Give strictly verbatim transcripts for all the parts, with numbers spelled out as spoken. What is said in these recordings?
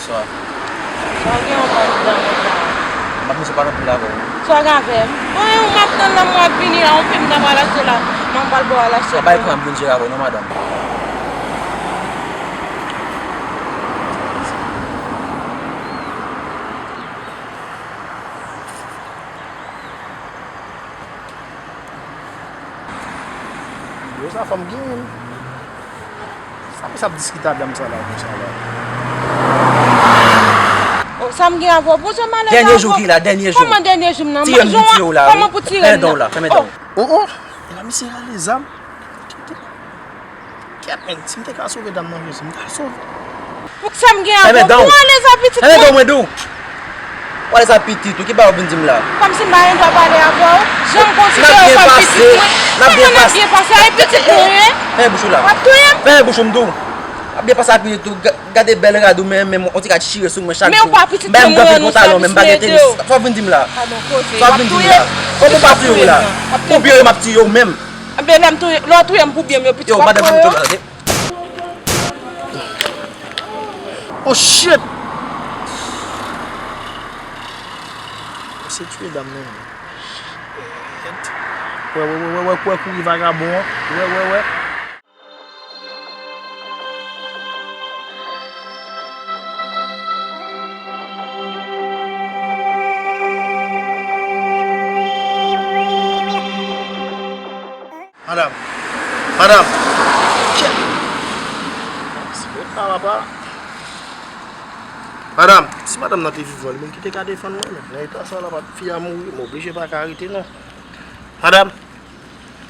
Bonswa. Sa w gen yon bann dan mwen la. M ap manje pa nan pil avè w. Sa w gen avè m? Mwen, ou m ap tann la, mwen ap vini la, yon pil m ta pral achte la. Mwen pral ba w al achte. Sa bay pran m vin jere avè w non, madanm. Yo, sa fanm gen. Sa misye ap diskite ak dam sa la konsa la? Oh, sa m gen avè w? Poze malè sa avè w. Dènye jou ki la, dènye jou. Kòman dènye jou m nan? Tire m, tire w la, wi. Kòman pou tire m nan? Fèmen dan w la, fèmen dan w. Oh, oh. Epa misye rale zam. Kèt, men, si m te ka sove dam nan, Jezi, m ta sove. Poukisa m gen avè w? Pou alèz a pitit mwen? Fèmen dan w, mwen di w. Ou alèz a pitit ou, ki bagay w vin di m la? Kòmsi m pa gen dwa pale avè w? Jan m konsidere w kòm pitit mwen? Kòman n ap byen pase? N ap byen pase. Kòman n ap byen pase? A e pitit mwen, wi. Fèmen bouch ou la. W ap touye m? Fèmen bouch ou, m di w. W ap byen pase a pitit ou, ga-, gade bèl rad ou, men, men, yon ti ka chire sou mwen chak jou. Men ou pa pitit mwen, mwen, non, sa pitit mwen ede w. Sa w vin di m la? Padon, koze. Sa w vin di m la? Kòman w pa touye w la? Pou byen yo, m ap touye w menm. Enben, lè m touye, lè w touye m pou byen m yo, pitit w ap pran yo. Yo, madanm, m tou la, tande. Oh shit! Se touye dam nan. Shit. Wè, wè, wè, wè, wè, wè, kouri vagabon an. Wè, wè, wè. Madanm. Madanm. Kèt. Respè pa papa. Madanm, si madanm nan te vivan, li menm ki te ka defann mwen, men nan eta sa la, pa fi a mouri, m oblije pa ka rete non. Madanm.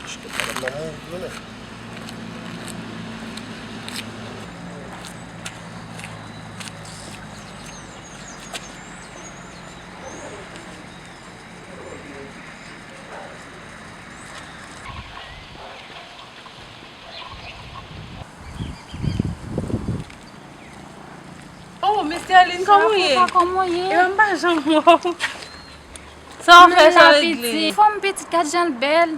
Paske madanm nan mouri, men. Oh, Miss Sterling, kòman w ye? Kòman w ye? Epa, m pa janm wè w. Sa w fè, sa w regle? Fòm pitit, gad jan l bèl.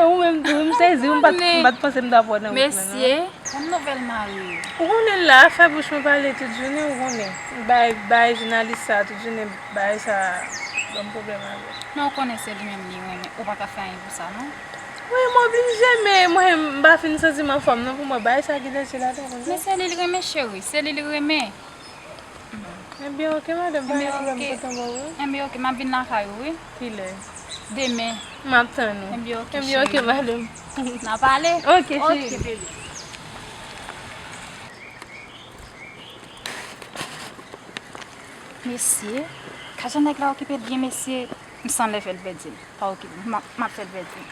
Ou menm tou, m sezi, m pa t, m pa t panse m t ap wè nan wout lan non. Mesye. Bon nouvèl mari w. Ou konnen l la, fè bouch mwen pale tout jounen, ou konnen. Bay, bay jounalis sa tout jounen, bay sa ban m pwoblèm avè l. Men ou konnen se li menm li renmen, ou pa ka fè anyen pou sa non. Wi, m oblije, men mwen, m pa fin santi m anfòm non pou mwen bay sa ki danje ladan konsa. Men se li l renmen, cheri, se li l renmen. Enben, oke, madanm, pa gen pwoblèm, kontan wè w wi. Enben, oke, m ap vin lakay ou, wi. Kilè? Demen. M ap tann ou. Enben, oke, cheri. Enben, oke, madanm. N a pale? Oke, cheri. Oke, bebe. Mesye, ka jan nèg la okipe l byen, mesye, m sanlè fè l pèdi l. Pa okipe m, m ap, m ap fè l pèdi l.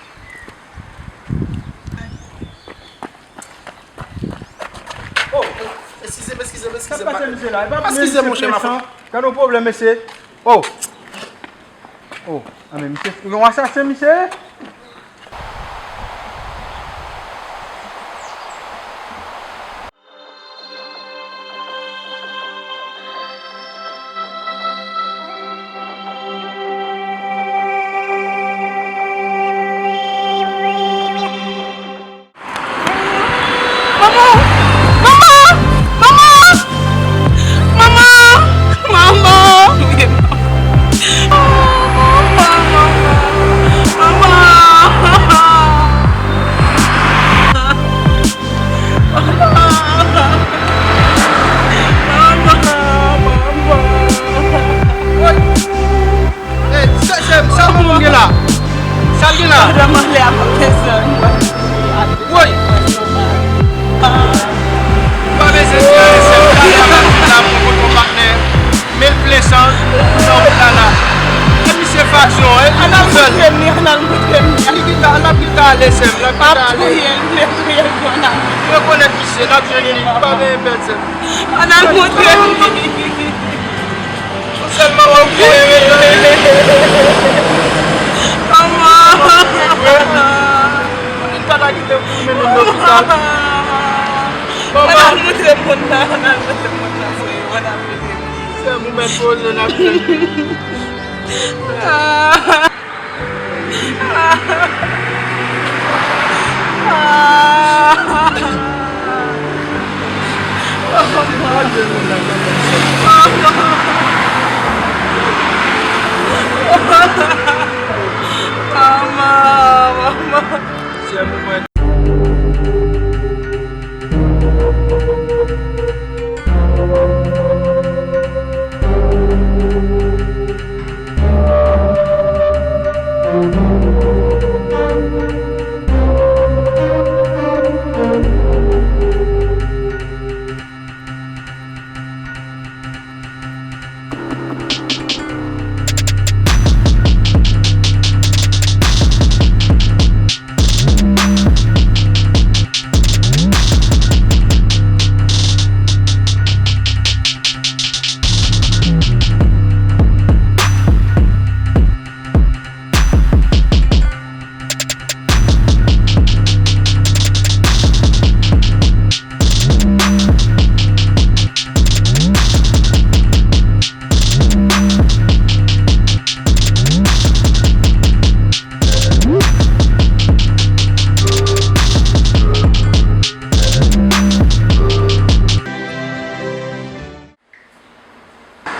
Oh, eskize m, eskize m, eskize m. Sa k pase, mesye la? Eskize, monchè, m ap... Gade yon pwoblèm, mesye. Oh. Oh, a men misye, yon asasen, misye. Manman! Manman! Manman! Manman! Manman! Woy! Ey, se, se, sa pou moun gen la? Sa l gen la? Pandan m ale a pa pèsòn. Woy! Pa bezwen di anyen, sèl m t ale a la pou la pou konn yon patnè. Men l plen san, nan wout la la. E misye fason, e li tout sèl. Ann al montre m li, ann al montre m li. Li ki ta, l ap ki ta ale sèm, l ap ki ta ale. M ap touye l, m ap touye l pou ann al. Rekonèt misye, n ap jwenn li, pa gen pèsòn. Ann al montre m li. Sèlman w ap voye rete. Manman! Moun pa ta kite pou mennen l lopital. Manman! Ann al montre moun nan, ann al montre moun nan, frè yo, ann al montre moun. Sè, ou mèt poze n ap jwenn li.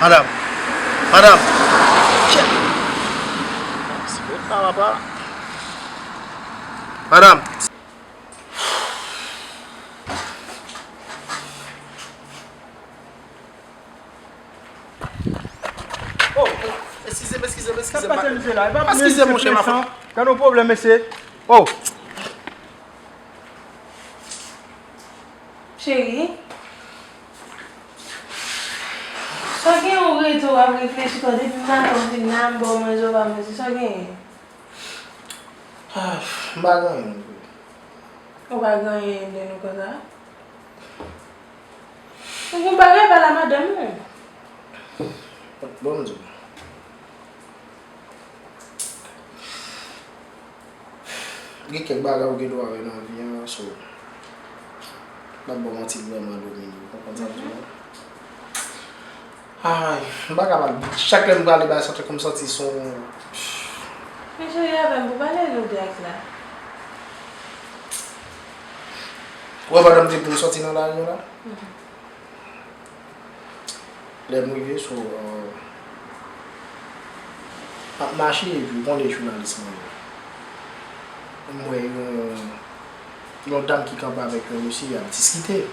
Madanm! Madanm! Madanm! Oh, eskize m, eskize m, eskize m. Sa pase, mesye, la? E pa eskize, monchè, m ap... Gade yon pwoblèm, mesye. Oh. Cheri, sa gen yon rete w ap reflechi, to, depi maten w vin la, m ba w manje, w pa manje, sa gen? Ah, m pa gen anyen, vre. Ou pa gen anyen de nou konsa? Ou gon bagay pale a madanm ou? Bon, m di w. Gen kèk bagay ou gen dwa wè nan vi an, so, m ap ba w manti, vrèman domine, ou konprann sa m di w la? Ay, m pa ka pale. Chak lè m prale bay sa, tankou m santi son... Men cheri, avè m pou pale nou de ak la. Ou wè pandan m te pou m sòti nan lari an la? Lè m rive sou, euh, m ap mache, epi ou konnen jounalis mwen ye. M wè yon, yon dam ki kanpe avèk yon mesye, y ap diskite.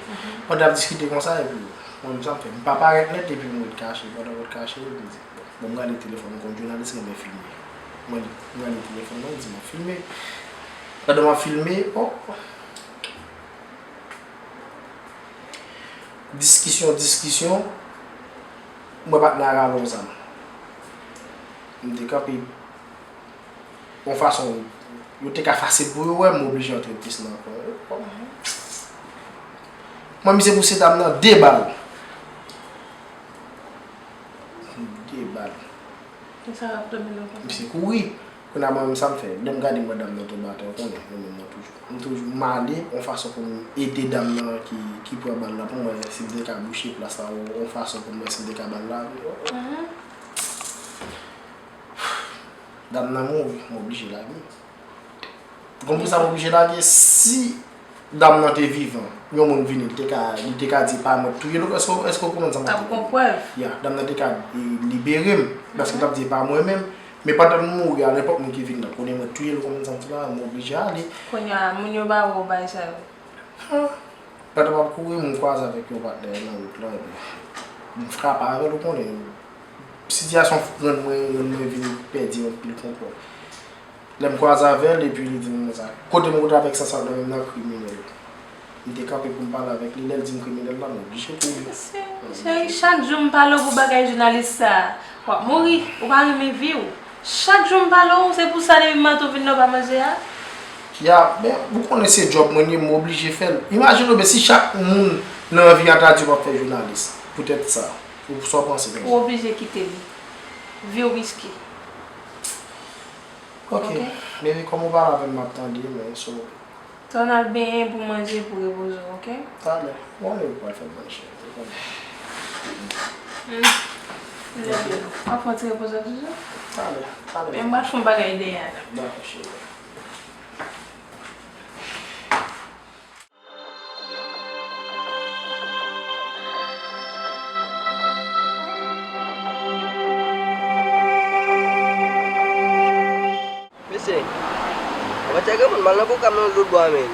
Pandan y ap diskite konsa, epi mwen menm sa m fè, m pa parèt nèt, epi m ret kache. Pandan m ret kache, m di, bon, m gade telefòn mwen, kon jounalis, m renmen filme. Mwen, m gade telefòn mwen, m di, m ap filme. Pandan m ap filme, oh, diskisyon, diskisyon, m wè patnè a rale yon zam. M te kanpe yon fason, yo te ka fasil pou yo wè m, m oblije antre plis nan kò yo. Mwen, misye pouse dam nan de bal. De bal. Misye kouri. Kounye a mwen menm sa m fè. Lè m gade m wè dam nan tonbe atè, ou konnen, mwen menm mwen toujou. M toujou m ale yon fason pou m ede dam nan ki, ki pran bal la pou m wè si m te ka bouche plas la, yon, yon fason pou m wè si m te ka ba l lavi. Dam nan mouri, m oblije lage. Konn poukisa m oblije lage? Si dam nan te vivan, yon moun vini, li te ka, li te ka di, "E pa mwen k touye l," èske, èske w konprann sa m ap di? T ap gon prèv. Ya, dam nan te ka, e, libere m, paske l t ap di, "E pa mwen menm." Men pandan m mouri a, nenpòt moun ki vin nan, konnen mwen k touye l, ou konprann sa m di la, m oblije ale. Kounye a, moun yo ba ou bagay sa yo. Pandan m ap kouri, m kwaze avèk yon patnè nan wout lan, epi m frape avè l, ou konnen. Sitiyasyon rann mwen, rann mwen vin pèdi anpil kontwòl. Lè m kwaze avè l, epi li di m konsa, kote m kote avèk sa, sa nan menm nan kriminèl. M te kanpe pou m pale avèk li, lè l di m kriminèl la, m oblije kouri. Cheri, chak jou m pale w pou bagay jounalis sa a, w ap mouri, ou pa renmen vi w. Chak jou m pale w, se pou sa depi maten w vin la w pa manje a? Ya, men, ou konnen se djòb mwen ye, m oblije fè l. Imajine w, men si chak moun nan vi an ta di w ap fè jounalis, poutèt sa, ou sa w panse de sa? Ou oblije kite li. Vi w riske. Ok. Ok? Baby, kòm ou pale avè m, m ap tande, men so. Tan al benyen pou manje, pou repoze w, ok? Talè. Bon, ou pral fè manje, ou konnen. Hmm. Lè w ap fè yon ti repoze toujou? Talè, talè. Men m pral fè yon bagay dèyè a la. Dakò, cheri. Mesye, w ap fè Granmoun, m al nan pwogram nan lòt bò a, men.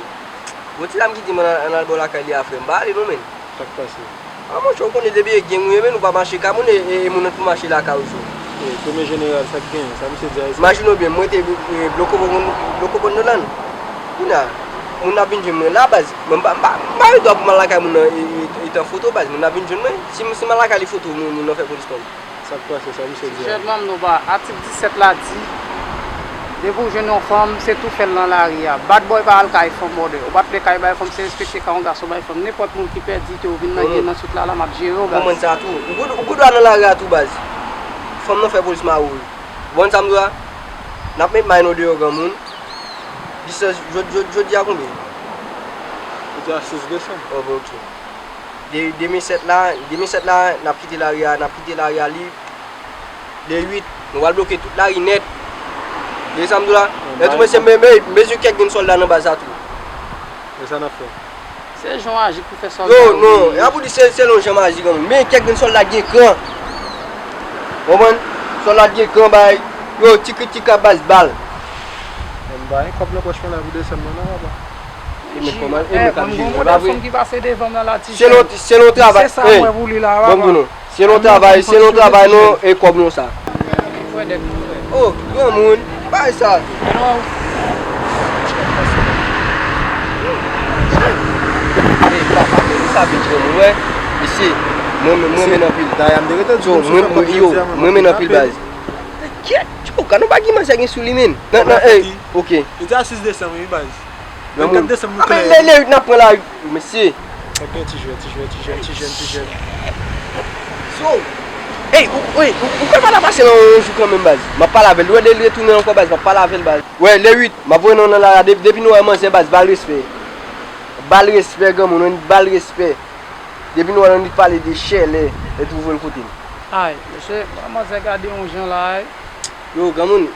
Gon ti dam ki di m ann al, ann al bò lakay li a, frè m. M pa ale non, men. Sa k pase? A, monchè, ou konnen depi e gang ou ye, men ou pa mache ka moun, e, e, e moun nan pou mache lakay ou sou. E, premye jeneral, sa k gen? Sa misye di a, e sa? Imajine w byen, mwen te, e, Blokobon, Blokobon nan nan. Kounye a, moun nan ap vin jwenn mwen la, baz. Mwen m pa, m pa, m pa gen dwa pou m al lakay moun nan, e, e, e tan foto, baz. Moun nan ap vin jwenn mwen. Si, si m al lakay li foto, moun, moun nan fè polis pran m. Sa k pase, sa misye di a? Tizèt manm nou ba, atik disèt la di, depi w jwenn yon fanm, se tou fè l nan lari a. Bad boy pa al kay fanm, brother. Ou pa t vle kay bay fanm, se respekte kay yon gason bay fanm. Nenpòt moun ki pèdi ke w vin nan gang nan tout la, la m ap jere w, baz. Ou konprann sa tou. Ou gon, ou gon dwa nan lari a tou, baz. Fanm nan fè polis mare w. Ou konprann sa m di w la? N ap met may nou deyò, granmoun. Distans, jodi, jodi, jodi a konbyen? Jodi a sis desanm. Oh, bon, ok. De, de me sèt la, de me sèt la, n ap kite lari a, n ap kite lari a lib. De uit, nou pral bloke tout lari nèt. Ou tande sa m di w la? Lè tou mwen se me, me, mezire kèk grenn sòlda nan baz la tou. E sa n ap fè? Se jan w aji pou fè sòlda yo. Yo, non, e a pou di se, se lon jan m aji, granmoun. Men kèk grenn sòlda gen kran. Konprann? Sòlda gen kran, bay. Yo, ti kritik a baz bal. Mwen m pa gen kòb nan pòch mwen la pou desann mwen non, papa. E men kòman, e men k ap jere, pa vre? Fanm ki pase devan m nan la, ti jèn. Se lon, se lon travay. Se sa mwen pou li la, papa. Bon, bon, non. Se lon travay, se lon travay, non, e kòb non sa. Frè dèk, frè. Oh, granmoun, bay sa. Ey, papa, men sa vin jwenn mwen, wè. Mesye, mwen, mwen, mwen renmen anpil. Yo, mwen, mwen, yo, mwen renmen anpil, baz. Kèt, yo, gade yon bagay manzè gen sou li, men. Nan, nan, ey, ok. Yo di a sis desanm, wi, baz. Vennkat desanm nou klè. Lè, lè uit n ap pran lari, mesye. Fòk gen ti jwè, ti jwè, ti jèn, ti jèn, ti jèn. So, ey, ou, ey, ou, ou kwè pa ta pase nan yon jou kanmenm, baz? M ap pale avè l. Lè l retounen ankò, baz, m ap pale avè l, baz. Wè, lè uit, m ap voye non nan lari a. Depi, depi nou wè manzè, baz, ba l respè. Ba l respè, granmoun, ba l respè. Depi nou wè l annik pale de chèlè, e tou voye l kote l. Ay, mesye, manzè gade yon jan la, ay. Yo, granmoun,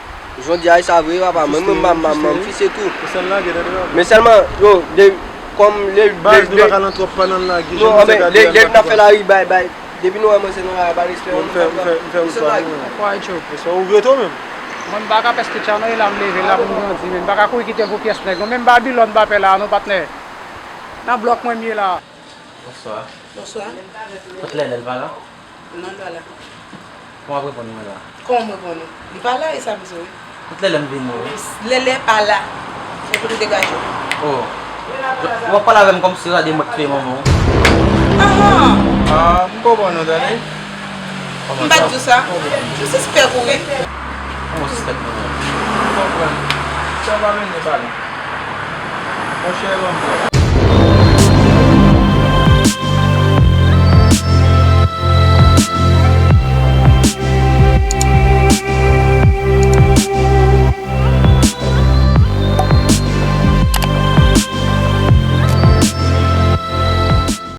jodi a, e sa vre, papa, mwen, mwen, m, m, m, m fise tou. Men sèlman, yo, de, kòm lè, baz, nou pa ka nan twòp pa nan lagi, non, men lè, lè n ap fè lari, bay, bay, depi nou wè manzè nan lari, bay respè, m fè, m fè, m fè wout pa nou. Kwè, Joe. E sa ou vre tou menm? Mwen, m pa ka pèske tcha non, e la m leve, la pou m grandi, men m pa ka kouri kite l pou pyès nèg, non, menm Babilòn pa pè la, non, patnè. Nan blòk mwen m ye la. Bonswa. Bonswa. Kot Lèlè, l pa la? Non, l pa la. Kòman w ap reponn mwen la? Kòman m reponn ou? Li pa la, e sa m di w, wi. Kot Lèlè m vin, wi. Lèlè pa la. Se pou nou degaje w. Oh. W ap pale avè m kòmsi w ta de mwen k touye manman w. Ahan. Ah, m konprann ou, tande. M pa t di w sa. M sispèk ou, wi. Kòman w sispèk mwen menm? M konprann. Sa w pa mennen pale. Monchè, ban m.